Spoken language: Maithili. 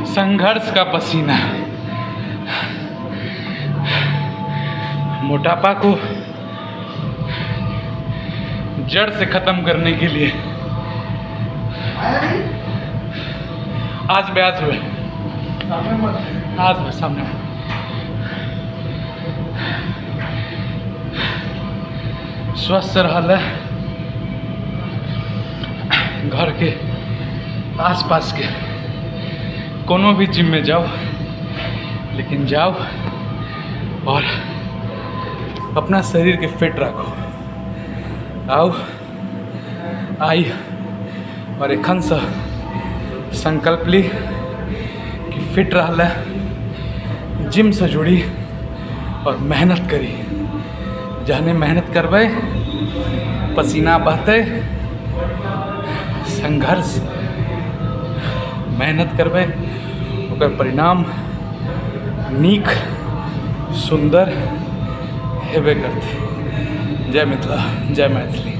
संघर्ष का पसीना मोटापा को जड़ से खत्म करने के लिए आज बे, आज बे, आज बे, सामने स्वस्थ रहल है। घरके आसपासके कोनो भी जिममे जाउ, लेकिन जाउ आओर अपना शरीरके फिट राखू। आउ आइ आओर एखनसँ संकल्प ली कि फिट रहलै, जिमसँ जुड़ी आओर मेहनत करी। जहने मेहनत करबै, पसीना बहतै, संघर्ष मेहनत करबै, ओकर परिणाम नीक सुन्दर हेबे करतै। जय मिथिला, जय मैथिली।